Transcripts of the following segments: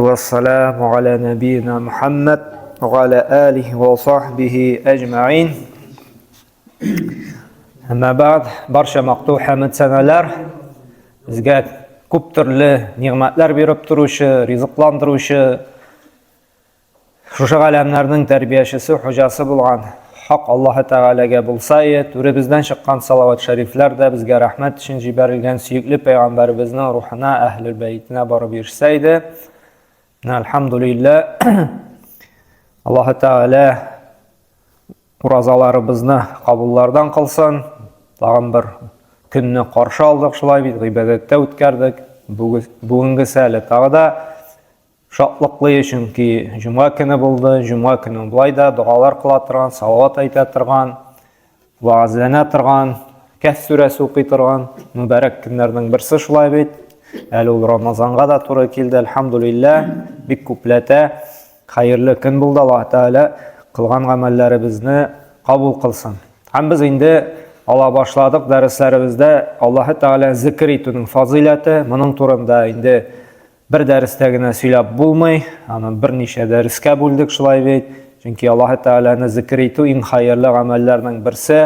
Вассаламу аля набийна Мухаммад ва аля алихи ва сахбихи әҗмәин. Әмма бәгъд, барча мактау хәмд сәналар безгә күп төрле нигъмәтләр биреп торучы, ризыкландыручы, Шушы галәмнәрнең тәрбиячесе, хуҗасы булган Хак Аллаһы Тәгаләгә булса ие, түребездән чыккан салават шәрифләр дә безгә рәхмәт өчен җибәрелгән сөекле пәйгамбәребезнең рухына, әһлел бәйтенә барып ирешсә иде. Менә әлхәмдүлилләһ, Аллаһы Тәгалә уразаларыбызны кабуллардан кылсын. Тагын бер көнне каршы алдык шулай бит, гыйбадәттә үткәрдек. Бүгенгесе әле тагы да Шатлыклы, чөнки җомга көне булды. Җомга көне болай да догалар кыла торган, салават әйтә торган, вәгазьләнә торган, Кәһф сүрәсе укый торган мөбарәк көннәрнең берсе шулай бит. Әле ул Рамазанга да туры килде, әлхәмдулиллә, бик күпләтә хәерле көн булды. Аллаһ Тәгалә кылган гамәлләребезне кабул кылсын. Һәм без инде ала башладык дәресләребездә Аллаһ Тәгалә зикр итүнең фазыйләте, моның турында инде Бер дәрестә генә сөйләп булмый, аны берничә дәрескә бүлдек шулай бит. Чөнки Аллаһ Тәгаләне зикр итү иң хәерле гамәлләрнең берсе.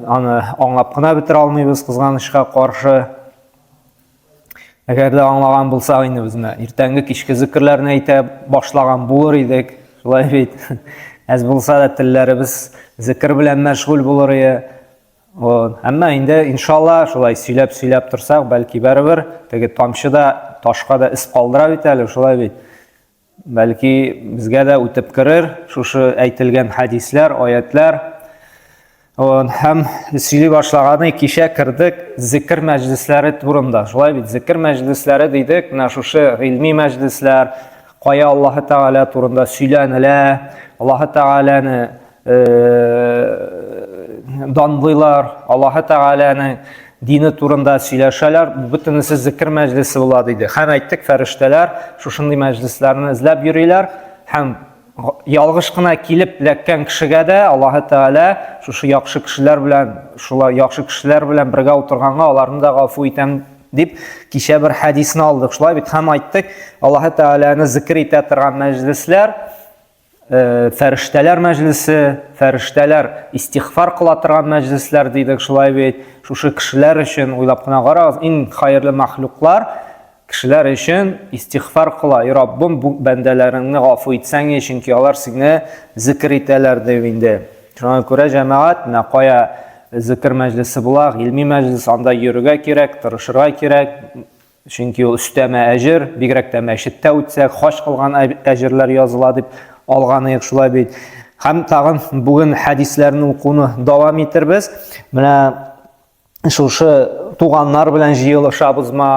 Аны аңлап кына бетерә алмыйбыз, кызганычка каршы. Әгәр дә аңлаган булсак инде без менә иртәнге кичке зикерләрне әйтә башлаган булыр идек. Шулай бит. Әз булса да телләребез зикр белән мәшгуль булыр иде. Вот. Әмма инде иншалла шулай сөйләп-сөйләп торсак, бәлки барыбер теге тамчы да ташка да эз калдыра бит әле, шулай бит. Бәлки безгә дә үтеп керер шушы әйтелгән хәдисләр, аятлар. Вот. Һәм сөйли башлаганы кичә кердек зикр мәҗлесләре турында. Шулай бит, зикр мәҗлесләре дидек, менә шушы гыйльми мәҗлесләр, кая Аллаһы Тәгалә турында сөйләнелә, Аллаһы Тәгаләне данлыйлар, Аллаһы Тәгаләнең дине турында сөйләшәләр, бөтенесе зикр мәҗлесе була диде. Һәм әйттек, фәрештәләр шушындый мәҗлесләрне эзләп йөриләр һәм ялгыш кына килеп эләккән кешегә дә Аллаһы Тәгалә шушы яхшы кешеләр белән, шулай яхшы кешеләр белән бергә утырганга аларны да гафу итәм дип кичә бер хәдисне алдык. Шулай бит һәм әйттек, Аллаһы Тәгаләне зикр итә торган мәҗлесләр фәрештәләр мәҗлесе, фәрештәләр истигъфар кыла торган мәҗлесләр дидек, шулай бит. Шушы кешеләр өчен уйлап кына карагыз, иң хәерле мәхлуклар кешеләр өчен истигъфар кыла. И Раббым, бу бәндәләреңне гафу итсәң, чөнки алар сине зикр итәләр дип инде. Шуңа күрә җәмәгать, менә кая зикр мәҗлесе була, гыйльми мәҗлес, анда йөрергә кирәк, тырышырга кирәк. Чөнки ул өстәмә әҗер, бигрәк тә мәчеттә үтсәк, хаҗ кылган әҗерләр языла дип алганыек шулай бит. Һәм тагын бүген хәдисләрне укуны дәвам итербез. Менә шушы туганнар белән җыелышабызмы,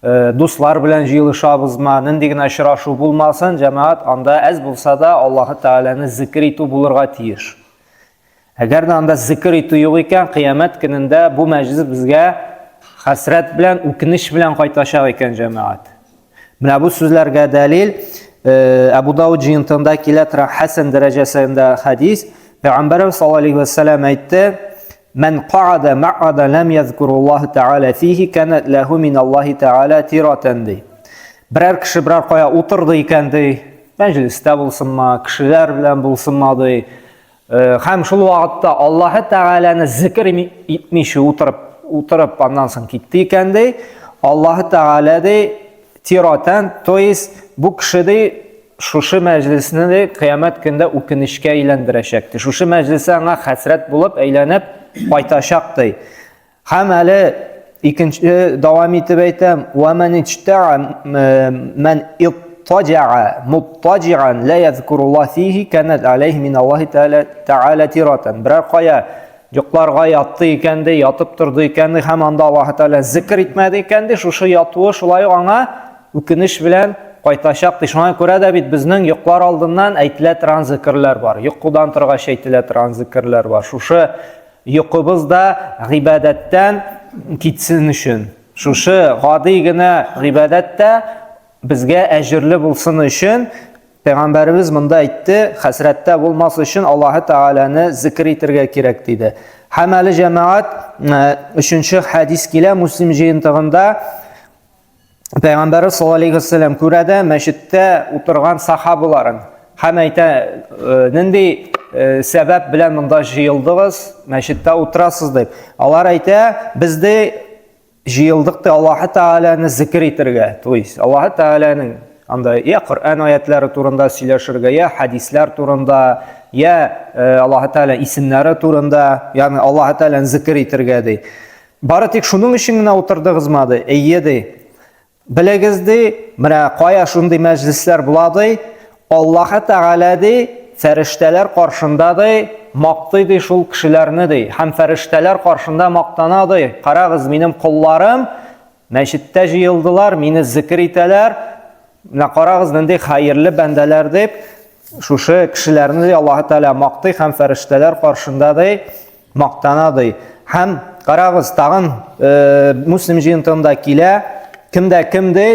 э, дуслар белән җыелышабызмы, нинди генә очрашу булмасын, җәмәгать анда әз булса да Аллаһы Тәгаләне зикр итү булырга тиеш. Әгәр дә анда зикер итү юк икән, кыямәт көнендә бу мәҗлес безгә хәсрәт белән, үкенеч белән кайтачак икән, җәмәгать. Менә бу сүзләргә дәлил э, Әбу Дауд җыентыгында килә тора хәсән дәрәҗәсендә хәдис. Пәйгамбәрбез саллаллаһу алейһи ва сәлләм әйтте: "Ман ка'ада ма'ада лам язкуруллаһ тааля фихи канат лаху мин Аллаһи тааля тиратан" ди. Берәр кеше берәр кая утырды икән ди, мәҗлестә булсынмы, кешеләр белән булсынмы ди, Э, һәм шул вакытта Аллаһы Тәгаләне зикр итмичә утырып, утырып аннан соң китте икән ди, Аллаһы Тәгалә ди тиратән, то есть бу кеше ди шушы мәҗлесне ди кыямәт көндә үкенечкә әйләндерәчәк ди. Шушы мәҗлесе аңа хәсрәт булып әйләнеп кайтачак ди. Һәм әле икенче дәвам итеп әйтәм, ва ман иҗта'a ман иттаҗа'a муттаҗи'ан ла язкуруллаһ фихи канат алейхи мин Аллаһи тааля тааля тиратан. Берәр кая йокларга ятты икән ди, ятып торды икән ди, һәм анда Аллаһ Тәгалә зикр итмәде икән ди, шушы ятуы шулай ук аңа үкенеч белән кайтачак ди. Шуңа күрә дә бит безнең йоклар алдыннан әйтелә торган зикерләр бар. Йокыдан торгач әйтелә торган зикерләр бар. Шушы Йокыбыз да гыйбадәттән китсен өчен. Шушы гади генә гыйбадәт тә безгә әҗерле булсын өчен Пәйгамбәребез монда әйтте, хәсрәттә булмас өчен Аллаһы Тәгаләне зикр итергә кирәк диде. Һәм әле җәмәгать өченче хәдис килә Муслим җыентыгында. Пәйгамбәрбез саллаллаһу алейһи вәсәлләм күрә дә мәчеттә утырган сахабаларын һәм әйтә, «Э, нинди э, сәбәп белән монда җыелдыгыз, мәчеттә утырасыз дип. Алар әйтә, без дә җыелдык та Аллаһы Тәгаләне зикер итәргә, то есть Аллаһы Тәгаләнең анда я Коръән аятлары турында сөйләшергә, я хәдисләр турында, я э, Аллаһы Тәгалә исемнәре турында, ягъни Аллаһы Тәгаләне зикер итәргә ди. Бары тик шуның өчен генә утырдыгызмы, ди? Әйе, ди. Белегез, ди, менә кая шундый мәҗлесләр була, ди, Аллаһы Тәгалә, ди, фәрештәләр каршында, ди, мактый, ди, шул кешеләрне, ди. Һәм фәрештәләр каршында мактана, ди. Карагыз, минем колларым мәчеттә җыелдылар, мине зикер итәләр. Менә карагыз, нинди хәерле бәндәләр дип, шушы кешеләрне ди Аллаһы Тәгалә мактый һәм фәрештәләр каршында ди мактана ди. Һәм карагыз, тагын э, Муслим җыентыгында килә, кемдә кем ди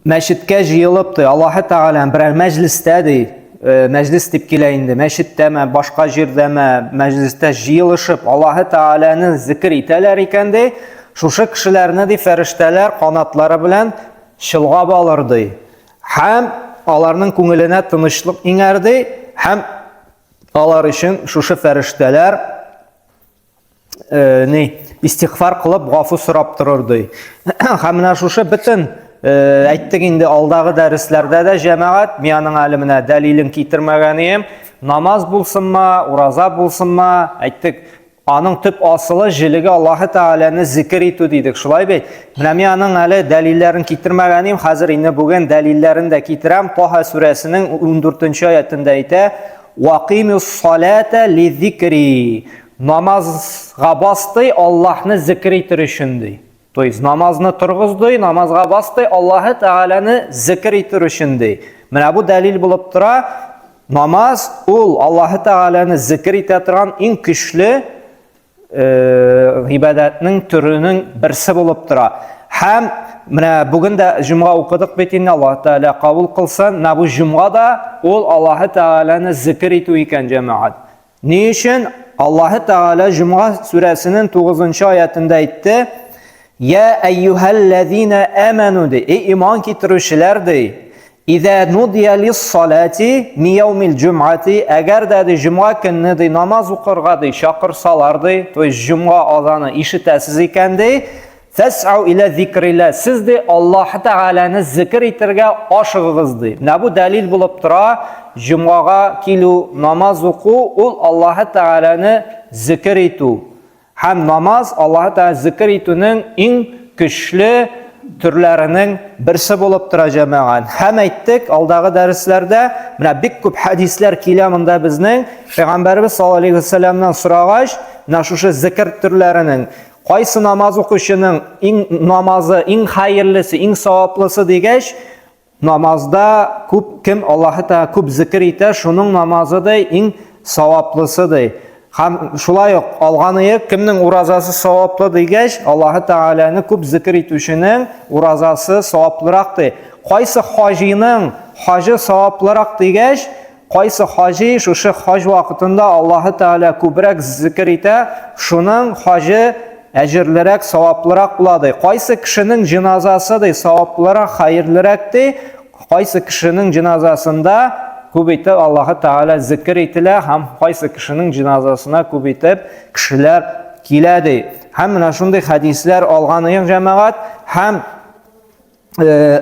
мәчеткә җыелып ди, Аллаһы Тәгалә берәр мәҗлестә ди, э, мәҗлес дип килә инде, мәчеттәме, башка җирдәме, мәҗлестә җыелышып Аллаһы Тәгаләне зикер итәләр икән ди, шушы кешеләрне ди фәрештәләр канатлары белән чолгап алыр ди. Һәм аларның күңеленә тынычлык иңәр ди, һәм алар өчен шушы фәрештәләр э, ни истигъфар кылып гафу сорап торыр ди. Һәм менә шушы бөтен э, әйттек инде алдагы дәресләрдә дә җәмәгать, мин аның әле менә дәлилен китермәгән идем. Намаз булсынмы, ураза булсынмы, әйттек, Аның төп асылы җелеге Аллаһы Тәгаләне зикер итү дидек. Шулай бит? Менә мин аның әле дәлилләрен китермәгән идем, хәзер инде бүген дәлилләрен дә китерәм. Таһа сүрәсенең 14 аятында әйтә: "Вакимус салата ли зикри". Намазга басты Аллаһны зикер итер өчен ди. То есть намазны торгызды, намазга басты, Аллаһы Тәгаләне зикер итер өчен ди. Менә бу дәлил булып тора. Намаз ул Аллаһы Тәгаләне зикер итә торган иң көчле э, гыйбадәтнең төренең берсе булып тора. Һәм менә бүген дә җомга укыдык бит инде, Аллаһ Тәгалә кабул кылсын. Менә бу җомга да ул Аллаһы Тәгаләне зикер итү икән, җәмәгать. Ни өчен? Аллаһы Тәгалә Җомга сүрәсенең 9 аятында әйтте: "Я әйюһәлләзина аману" ди, эй иман китерүчеләр ди, "Иза нудия лис-салати ми яумил җумъати", әгәр дә ди җомга көнне ди намаз укырга ди чакырсалар ди, то есть җомга азаны ишетәсез икән ди, Фәсау илә зикрилла. Сез ди Аллаһ Тәгаләне зикр итәргә ашыгыгыз ди. Менә бу дәлил булып тора, җомгага килү, намаз уку ул Аллаһ Тәгаләне зикр итү. Һәм намаз Аллаһ Тәгалә зикр итүнең иң көчле төрләренең берсе булып тора җәмәгать. Һәм әйттек, алдагы дәресләрдә менә бик күп хәдисләр килә монда безнең. Пәйгамбәрбез саллаллаһу алейһи вәсәлләмнән сорагач, менә шушы зикр төрләренең Кайсы намаз укучының иң намазы, иң хәерлесе, иң саваплысы дигәч, намазда күп кем Аллаһы Тәгалә күп зикер итә, шуның намазы да иң саваплысы ди. Һәм шулай ук алган ыек кемнең уразасы саваплы дигәч, Аллаһы Тәгаләне күп зикер итүченең уразасы саваплырак ди. Кайсы хаҗиның хаҗы саваплырак дигәч, Кайсы хаҗи шушы хаҗ вакытында Аллаһы Тәгалә күбрәк зикер итә, шуның хаҗы әҗерлерәк, саваплырак була ди. Кайсы кешенең җеназасы ди, саваплырак, хәерлерәк ди, кайсы кешенең җеназасында күп итеп Аллаһы Тәгалә зикер ителә һәм кайсы кешенең җеназасына күп итеп кешеләр килә ди. Һәм менә шундый хәдисләр алган җәмәгать һәм Э,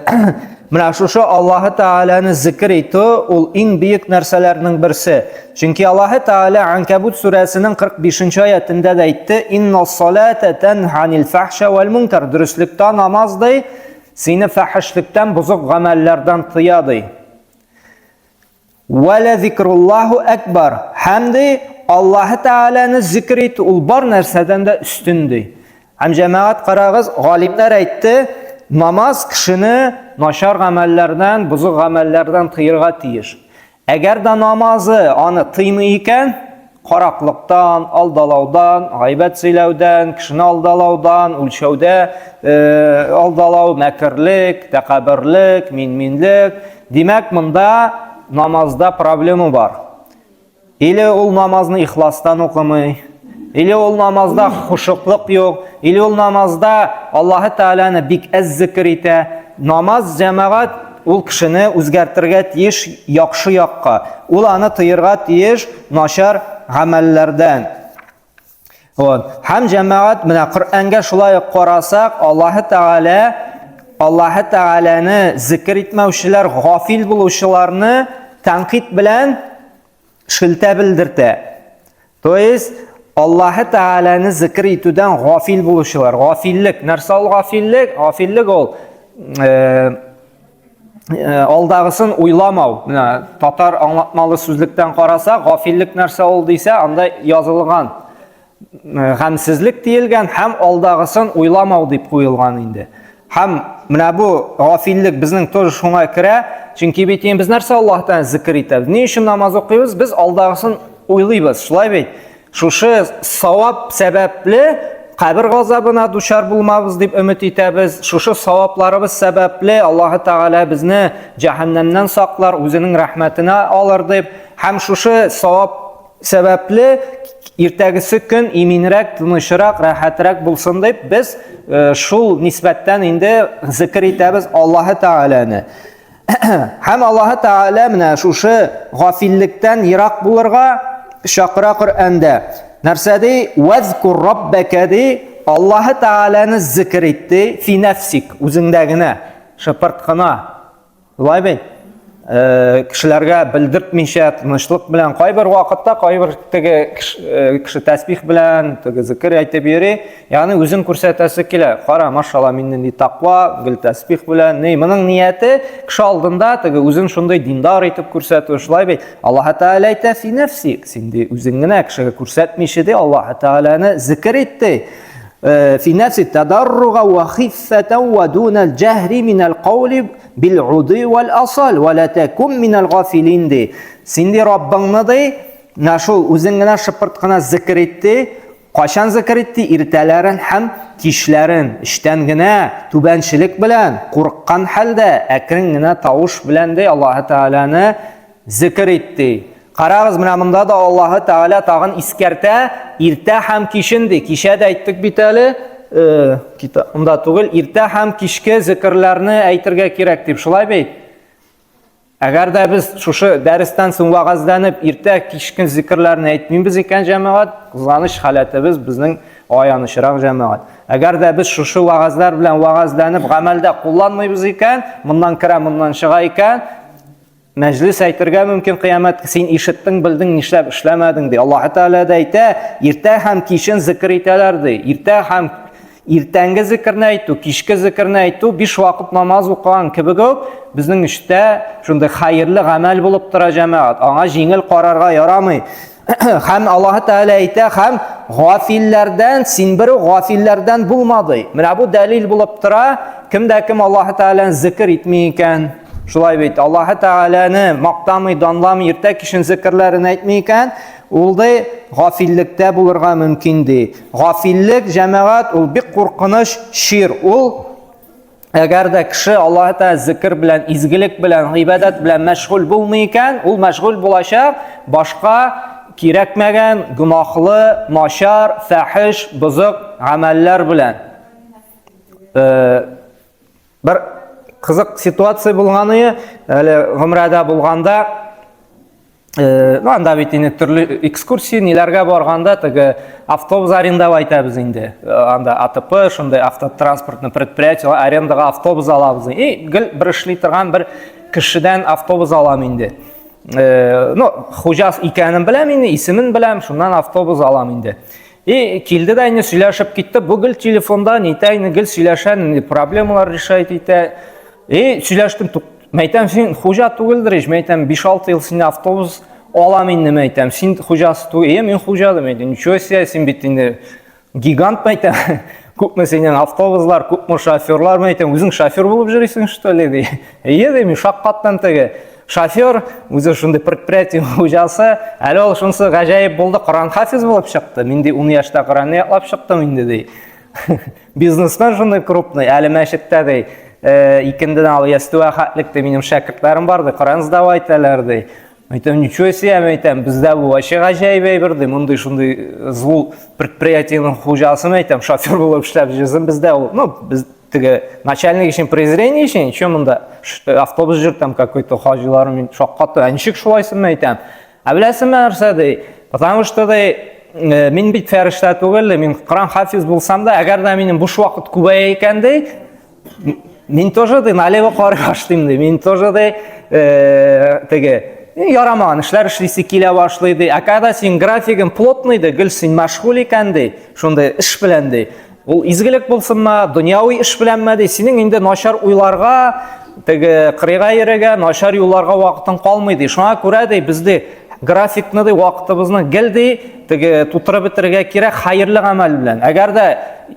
менә шушы Аллаһы Тәгаләне зикр итү ул иң бөек нәрсәләрнең берсе. Чөнки Аллаһы Тәгалә Анкабут сүрәсенең 45 аятендә дә әйтте: "Инна салата танха анил фахша вал мункар". Дөреслектә намаз ди, сине фәхешлектән, бозык гамәлләрдән тыя ди. Вә лә зикруллаһу әкбар. Һәм ди, Аллаһы Тәгаләне зикр итү ул бар нәрсәдән дә өстен ди. Һәм җәмәгать карагыз, галимнәр әйтте, намаз кешене начар гамәлләрдән, бозык гамәлләрдән тыерга тиеш. Әгәр дә намазы аны тыймый икән, караклыктан, алдалаудан, гайбәт сөйләүдән, кешене алдалаудан, үлчәүдә э, алдалау, мәкерлек, тәкәбберлек, минминлек. Димәк, монда намазда проблема бар. Или ул намазны ихластан укымый, Или ул намазда хушыклык юк, или ул намазда Аллаһы Тәгаләне бик әз зикер итә. Намаз җәмәгать ул кешене үзгәртергә тиеш яхшы якка. Ул аны тыерга тиеш начар гамәлләрдән. Вот. Һәм җәмәгать менә Коръәнгә шулай ук карасак, Аллаһы Тәгалә Аллаһы Тәгаләне зикер итмәүчеләр, гафил булучыларны тәнкыйть белән шелтә белдертә. То есть Аллаһы Тәгаләне зикер итүдән гафил булучылар. Гафиллек, нәрсә ул гафиллек? Гафиллек ул э, э, алдагысын уйламау. Менә татар аңлатмалы сүзлектән карасак, гафиллек нәрсә ул дисә, анда язылган э, гамсезлек диелгән һәм алдагысын уйламау дип куелган инде. Һәм менә бу гафиллек безнең тоже шуңа керә, чөнки бит инде без нәрсә Аллаһтан зикер итәбез? Ни өчен намаз укыйбыз? Без алдагысын уйлыйбыз, шулай бит? Шушы савап сәбәпле кабер газабына дучар булмабыз дип өмет итәбез. Шушы савапларыбыз сәбәпле Аллаһы Тәгалә безне җәһәннәмнән саклар, үзенең рәхмәтенә алыр дип һәм шушы савап сәбәпле иртәгесе көн иминрәк, тынычрак, рәхәтрәк булсын дип без э, шул нисбәттән инде зикер итәбез Аллаһы Тәгаләне. Һәм Аллаһы Тәгалә менә шушы гафиллектән ерак булырга чакыра Коръәндә. Нәрсә ди? Вазкур раббака ди, Аллаһы Тәгаләне зикер ит ди, фи нәфсик, үзеңдә генә, шыпырт кына. Шулай бит? Э, кешеләргә белдертмичә, тынычлык белән кайбер вакытта кайбер теге э, кеше тәсбих белән, теге зикер әйтеп йөри, ягъни үзен күрсәтәсе килә. Кара, машалла, мин нинди таква, гел тәсбих белән. Ни, моның нияте кеше алдында теге үзен шундый диндар итеп күрсәтү, шулай бит? Аллаһ Тәгалә әйтә, фи нәфси, син ди үзең генә кешегә күрсәтмичә ди, Аллаһ Тәгаләне зикер ит ди. Э, фи нәфси тадарруга ва хиффатан ва дунал җәһри минал каули бил уди вал асал ва ла такум минал гафилин ди. Син ди Раббыңны ди, менә шул үзең генә шыпырт кына зикер ит ди. Кайчан зикер ит ди? Иртәләрен һәм кичләрен, эчтән генә, түбәнчелек белән, курыккан хәлдә, әкрен генә тавыш белән ди Аллаһы Тәгаләне Зикер ит, ди. Карагыз, менә монда да Аллаһы Тәгалә тагын искәртә, иртә һәм кичен ди. Кичә дә әйттек бит әле, э, монда түгел, иртә һәм кичке зикерләрне әйтергә кирәк дип, шулай бит? Әгәр дә без шушы дәрестән соң вәгазьләнеп, иртә кичке зикерләрне әйтмибез икән, җәмәгать, кызганыч халәтебез безнең аянычрак җәмәгать. Әгәр дә без шушы вәгазьләр белән вәгазьләнеп гамәлдә кулланмыйбыз икән, моннан керә, моннан чыга икән, Мәҗлес әйтергә мөмкин кыямәт, син ишеттең, белдең, нишләп эшләмәдең ди. Аллаһ Тәгалә дә әйтә, иртә һәм кичен зикер итәләр ди. Иртә һәм иртәнге зикерне әйтү, кичке зикерне әйтү биш вакыт намаз укыган кебек үк безнең эштә шундый хәерле гамәл булып тора җәмәгать. Аңа җиңел карарга ярамый. Һәм Аллаһ Тәгалә әйтә, һәм гафилләрдән, син бер гафилләрдән булма ди. Менә бу дәлил булып тора, кем дә кем Аллаһ Тәгаләне зикер итми икән, шулай бит, Аллаһ Тәгаләне мактамый, данламый, иртә кичен зикерләрен әйтми икән, ул ди гафиллектә булырга мөмкин ди. Гафиллек, җәмәгать, ул бик куркыныч чир. Ул Әгәр дә кеше Аллаһ Тәгалә зикер белән, изгелек белән, гыйбадәт белән мәшгуль булмый икән, ул мәшгуль булачак башка кирәкмәгән, гөнаһлы, начар, фәхиш, бозык гамәлләр белән. Э, бер кызык ситуация булганы, әле гомрәдә булганда, Э, ну, анда бит инде төрле экскурсия ниләргә барганда теге автобус арендовать итәбез инде. Э, анда АТП, шундай автотранспортный предприятие арендага автобус алабыз. И гел бер эшли торган бер кешедән автобус алам инде. Э, ну, хуҗасы икәнен беләм инде, исемен беләм, шуннан автобус алам инде. И килде дә инде сөйләшеп китте. Бу гел телефонда нитә инде гел сөйләшә, инде проблемалар решать итә. И сөйләштем, Мәйтәм, син хуҗа түгелдер ич, мәйтәм, 5-6 ел сине автобус алам инде, мәйтәм, син хуҗасы түгел. Е, мин хуҗа дим, мәйтәм, ничего себе, син бит инде гигант, мәйтәм. Күпме синең автобуслар, күпме шоферлар, мәйтәм, үзең шофер булып йөрисең, что ли, ди. Е, дим, шаккаттым теге. Шофер, үзе шундый предприятие хуҗасы, әле ул шунысы гаҗәеп булды, Коран хафиз булып чыкты. Мин ди 10 яшьтә Коранны ятлап чыктым инде, ди. Бизнесмен шундый крупный, әле мәчеттә ди, э, икендедән алып ястүгә хәтлек ди, минем шәкертләрем бар ди, Коран сдавать итәләр ди. Әйтәм, ничего себе, әйтәм, бездә бу вообще гаҗәеп әйбер ди, мондый шундый зул предприятиенең хуҗасын әйтәм, шофер булып эшләп йөрсен бездә ул. Ну, без теге начальник өчен презрение өчен, че монда автобус йөртәм какой-то хаҗилар мин шаккатты. Ә ничек шулайсын әйтәм. Ә беләсеңме нәрсә ди? Потому что ди, мин бит фәрештә түгел, мин Коран хафиз булсам да, әгәр дә минем буш вакыт күбәя икән ди, мин тоже ди налево карый башлыйм ди. Мин тоже ди, теге ярамаган эшләр эшлисе килә башлый ди. Ә когда син графигың плотный ди, гел син мәшгуль икән ди, шундый эш белән ди. Ул изгелек булсынмы, дөньяви эш беләнме ди, синең инде начар уйларга, теге кырыйга йөрергә, начар юлларга вакытың калмый ди. Шуңа күрә ди, без ди графикны ди, вакытыбызны гел ди, теге тутырып бетерергә кирәк хәерле гамәл белән. Әгәр дә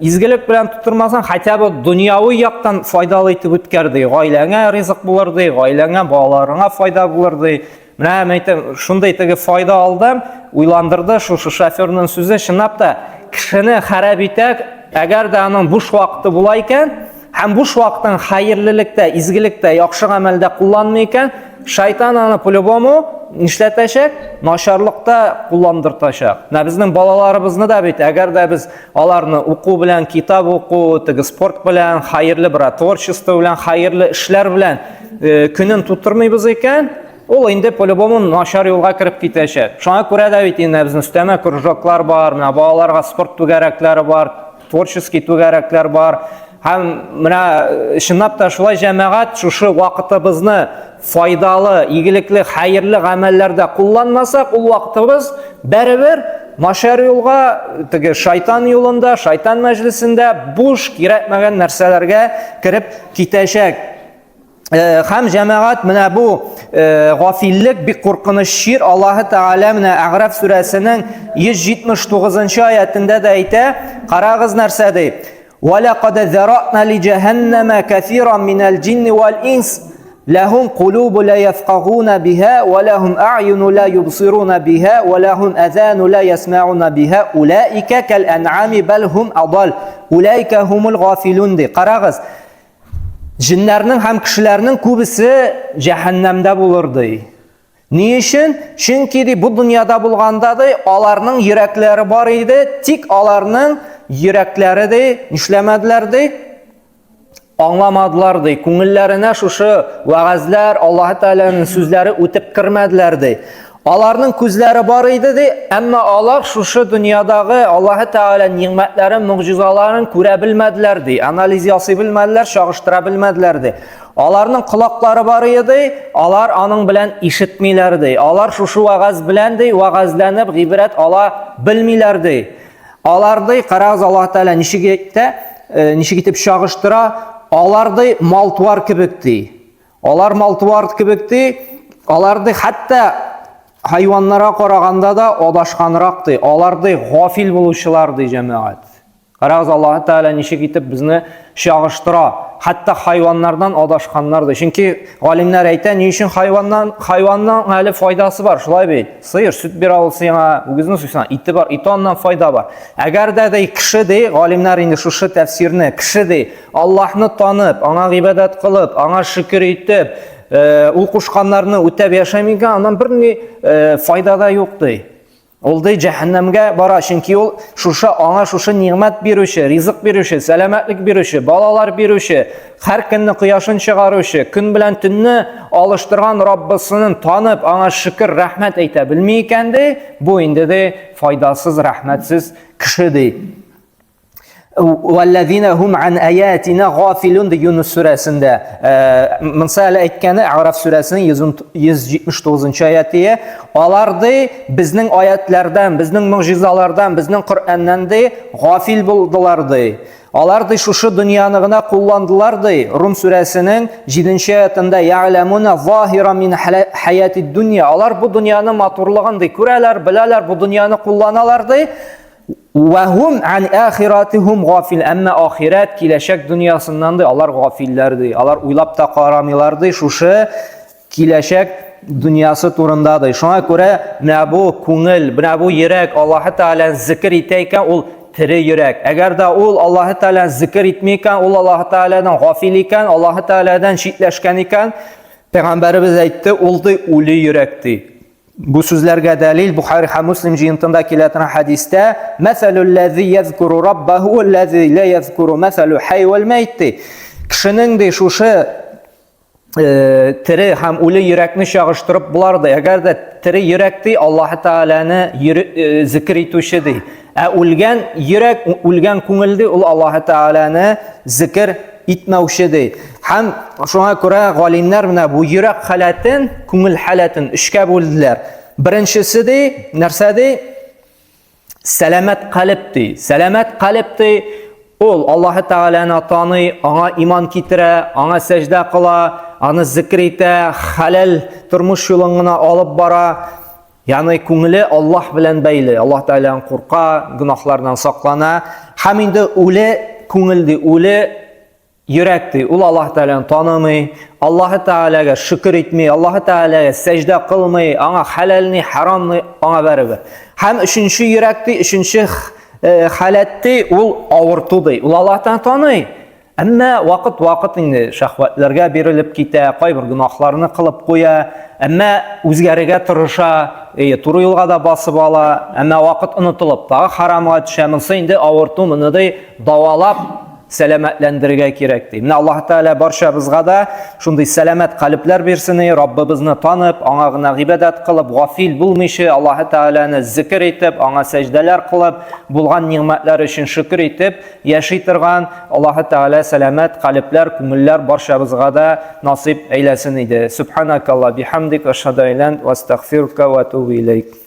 изгелек белән тутырмасаң, хотя бы дөньяви яктан файдалы итеп үткәр ди. Гаиләңә ризык булыр ди, гаиләңә, балаларыңа файда булыр ди. Менә мен әйтәм, шундый теге файда алдым, уйландырды шушы шоферның сүзе, чынлап та кешене харап итә, әгәр дә аның буш вакыты була икән, һәм буш вакытын хәерлелектә, изгелектә, яхшы гамәлдә кулланмый икән, шайтан аны по-любому нишләтәчәк? Начарлыкта кулландыртачак. Менә безнең балаларыбызны да бит, әгәр дә без аларны уку белән, китап уку, теге спорт белән, хәерле бер творчество белән, хәерле эшләр белән көнен тутырмыйбыз икән, ул инде по-любому начар юлга кереп китәчәк. Шуңа күрә дә бит инде безнең өстәмә кружоклар бар, менә балаларга спорт түгәрәкләре бар, творческий түгәрәкләр бар. Һәм менә чынлап та шулай җәмәгать шушы вакытыбызны файдалы, игелекле, хәерле гамәлләрдә кулланмасак, ул вакытыбыз бәребер начар юлга, теге шайтан юлында, шайтан мәҗлесендә буш кирәкмәгән нәрсәләргә кереп китәчәк. Һәм җәмәгать менә бу гафиллек бик куркыныч чир. Аллаһы Тәгалә менә Әгъраф сүрәсенең 179 аятендә дә әйтә, карагыз нәрсә ди. Ва лақад зараъна ли җәһәннәмә кәсиран минәл җинни вал инс ләһум кулубу ла яфкагуна биһа ва ләһум а'юну ла юбсируна биһа ва ләһум азану ла ясмауна биһа улаика кал ан'ами бал хум адал улаика хумул гафилун ди. Карагыз, Җеннәрнең һәм кешеләрнең күбесе җәһәннәмдә булыр ди. Ни өчен? Чөнки ди бу дөньяда булганда ди аларның йөрәкләре бар иде, тик аларның йөрәкләре ди нишләмәделәр ди? Аңламадылар ди. Күңелләренә шушы вәгазьләр, Аллаһ Тәгаләнең сүзләре үтеп кермәделәр ди. Аларның күзләре бар иде ди, әмма алар шушы дөньядагы Аллаһы Тәгалә нигъмәтләрен, могҗизаларын күрә белмәделәр ди, анализ ясый белмәделәр, чагыштыра белмәделәр ди. Аларның колаклары бар иде ди, алар аның белән ишетмиләр ди. Алар шушы вәгазь белән ди, вәгазьләнеп гыйбрәт ала белмиләр ди. Алар ди, карагыз, Аллаһ Тәгалә ничек әйтә, ничек итеп чагыштыра, алар ди мал-туар кебек ди. Алар мал-туар кебек ди, алар ди хәтта хайваннарга караганда да адашканрак ди. Алар ди гафил булучылар ди җәмәгать. Карагыз, Аллаһ Тәгалә ничек итеп безне чагыштыра. Хәтта хайваннардан адашканнар ди. Чөнки галимнәр әйтә, ни өчен хайваннан хайванның әле файдасы бар, шулай бит? Сыер сөт бирә ул сиңа, үгезне суйсаң, ите бар, ите аннан файда бар. Әгәр дә ди кеше ди, галимнәр инде шушы тәфсирне, кеше ди, Аллаһны танып, аңа гыйбадәт кылып, аңа шөкер итеп, ул кушканнарны үтәп яшәми икән, аннан берни файда да юк ди. Ул ди җәһәннәмгә бара, чөнки ул шушы аңа шушы нигъмәт бирүче, ризык бирүче, сәламәтлек бирүче, балалар бирүче, һәр көнне кояшын чыгаручы, көн белән төнне алыштырган Раббысының танып, аңа шөкер, рәхмәт әйтә белми икән ди, бу инде ди файдасыз, рәхмәтсез кеше ди. Валлазина хум ан аятина гафилун ди Юнус сүрәсендә. Монсы әле әйткәне Араф сүрәсенең 179 аяты. Алар ди безнең аятлардан, безнең могҗизалардан, безнең Коръәннән ди гафил булдылар ди. Алар ди шушы дөньяны гына кулландылар ди. Рум сүрәсенең 7 аятында я'ламуна заһира мин хаятид дөнья. Алар бу дөньяның матурлыгын ди күрәләр, беләләр, бу дөньяны кулланалар ди. Вәһум ан ахиратихум гафил. Әмма ахирәт, киләчәк дөньясыннан ди, алар гафилләр ди. Алар уйлап та карамыйлар ди, шушы киләчәк дөньясы турында ди. Шуңа күрә менә бу күңел, менә бу йөрәк Аллаһы Тәгаләне зикер итә икән, ул тере йөрәк. Әгәр дә ул Аллаһы Тәгаләне зикер итми икән, ул Аллаһы Тәгаләдән гафил икән, Аллаһы Тәгаләдән читләшкән икән, Пәйгамбәребез әйтте, ул ди үле йөрәк ди. Бу сүзләргә дәлил Бухари һәм Муслим җыентында килә торган хәдистә: "Мәсәлүл ләзи язкуру раббаһу вәлләзи ла язкуру мәсәлү хай вәл мәйт" ди. Кешенең ди шушы э, тере һәм үле йөрәкне чагыштырып булар ди. Әгәр дә тере йөрәк ди, Аллаһ Тәгаләне э, зикр итүче ди. Ә үлгән йөрәк, үлгән күңел ди, ул Аллаһ Тәгаләне зикр итмәүче ди. Һәм шуңа күрә галимнәр менә бу йөрәк халәтен, күңел халәтен өчкә бүлделәр. Беренчесе ди, нәрсә ди? Сәламәт калеб ди. Сәламәт калеб ди, ул Аллаһы Тәгаләне таный, аңа иман китерә, аңа сәҗдә кыла, аны зикр итә, хәләл тормыш юлын гына алып бара. Ягъни күңеле Аллаһ белән бәйле, Аллаһ Тәгаләдән курка, гөнаһлардан саклана. Һәм инде үле күңел ди, үле йөрәк ди. Ул Аллаһ Тәгаләне танымый, Аллаһ Тәгаләгә шөкер итми, Аллаһ Тәгаләгә сәҗдә кылмый, аңа хәләлни, харамны аңа барыбер. Һәм өченче йөрәк ди, өченче э, халәт ди, ул авырту ди. Ул Аллаһ Тәгаләне таный. Әмма вакыт-вакыт инде шәһвәтләргә бирелеп китә, кайбер гөнаһларны кылып куя, әмма үзгәрергә тырыша, э, туры юлга да басып ала, әмма вакыт онытылып, тагы харамга төшә. Монысы инде авырту, моны ди давалап сәламәтләндерергә кирәк ди. Менә Аллаһ Тәгалә барчабызга да шундый сәламәт калебләр бирсен, Раббыбызны танып, аңа гына гыйбадәт кылып, гафил булмыйча, Аллаһ Тәгаләне зикр итеп, аңа сәҗдәләр кылып, булган нигъмәтләр өчен шөкер итеп, яши торган Аллаһы Тәгалә сәламәт калебләр, күңелләр барчабызга да насыйп әйләсен иде. Субханакалла бихамдик, ашһаду ан ла илаһа илля ант, ва астагфирука ва атубу илейк.